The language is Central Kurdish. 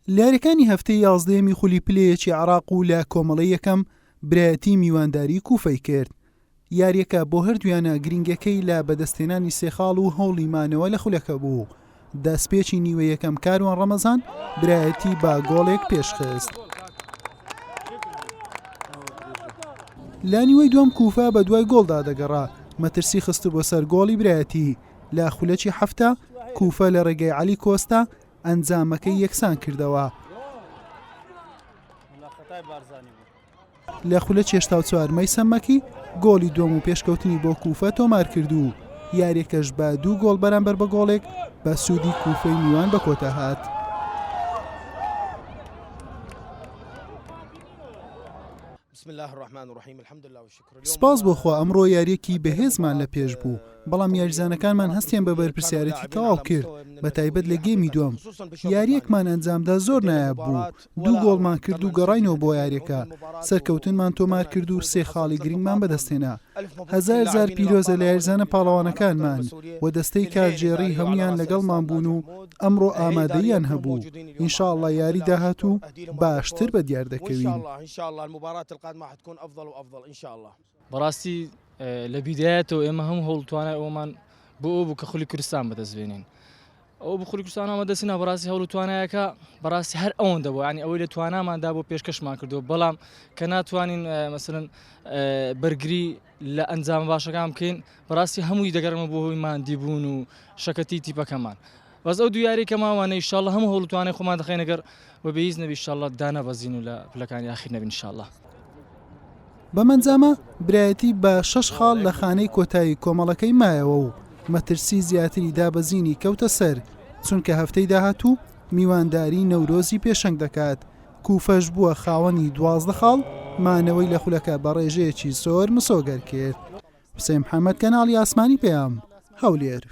لە یاریەکانی هەفتەی یازدەیەمی خولی پلە یەکی عێراق و لە کۆمەڵەی یەکەم برایەتی میوانداری کوفەی کرد. یاریەکە بۆ هەردوویانە گرینگەکەی لە بەدەستهێنانی سێ خاڵ و هەوڵی مانەوە لە خولەکە بوو. دەستپێکی نیوەی یەکەم کاروان ڕەمەزان برایەتی بە گۆڵێک پێشخست. لە نیوەی دووەم کوفە بە دوای گۆڵدا دەگەڕا، مەترسی خستبووە سەر گۆڵی برایەتی. لە خولەکی 70 کوفە لە ڕێگەی عەلی کۆستا ئەنجامەکەی یەکسان کردەوە. لە خولەکی 84 مەیسەم مەکی گۆڵی دووەم و پێشکەوتنی بۆ کوفە تۆمارکرد و یاریەکەش بە دوو گۆڵ بەرامبەر بە گۆڵێک بە سوودی کوفەی میوان بە کۆتا هات. سوپاس بۆ خوا ئەمڕۆ یارییەکی بەهێزمان لە پێش بوو، بەڵام یاریزانەکانمان هەستیان بە بەرپرسیارێتی تەواو کرد، بەتایبەت لە گێمی دووەم. یارییەکمان ئەنجامدا زۆر نایاب بوو، دوو گۆڵمان کرد و گەڕاینەوە بۆ یارییەکە، سەرکەوتنمان تۆمارکرد و سێ خاڵی گرنگمان بەدەستهێنا. هەزار جار پیرۆزە لە یاریزانە پاڵەوانەکانمان و دەستەی کارگێڕی هەموویان لەگەڵمان بوون و ئەمڕۆ ئامادەییان هەبوو، ان شاء اللە یاری داهاتوو باشتر بەدیار دەکەوین. بەڕاستی لە بیدایەتەوە ئێمە هەموو هەوڵ توانای ئەومان بۆ ئەو بوو کە خولی کوردستان بەدەست بێنین ئەو بخولی کوردستان بەدەستی نا بەڕاستی هەوڵ و توانایەکە بەڕاستی هەر ئەوەندە بوو ینی ئەوەی لە تواناماندا بۆ پێشکەشمان کردو بەڵام کە ناتوانین مەسەلەن بەرگری لە ئەنجامە باشەکان بکەین بەڕاستی هەمووی دەگەڕمە بۆ هۆی ماندی بوون و شەکەتی تیپەکەمان بەس ئەو دوو یاری کە ماوانە ئیشاڵڵە هەموو هەوڵ و توانای خۆمان دەخەینە گەڕ و بێ هیچ نەبی ئیشاڵڵە دانابەزین و لە پلەکانی ئاخیر نەبین ئیشاڵڵە. بەم ئەنجامە برایەتی بە شەش خاڵ لە خانەی کۆتایی کۆمەڵەکەی مایەوە و مەترسی زیاتری دابەزینی کەوتە سەر، چونکە هەفتەی داهاتوو میوانداری نەورۆزی پێشەنگ دەکات، کوفەش بووە خاوەنی 12 خاڵ، مانەوەی لە خولەکە بە ڕێژەیەکی زۆر مسۆگەر کرد. حوسێن محەمەد، کەناڵی ئاسمانی پەیام، هەولێر.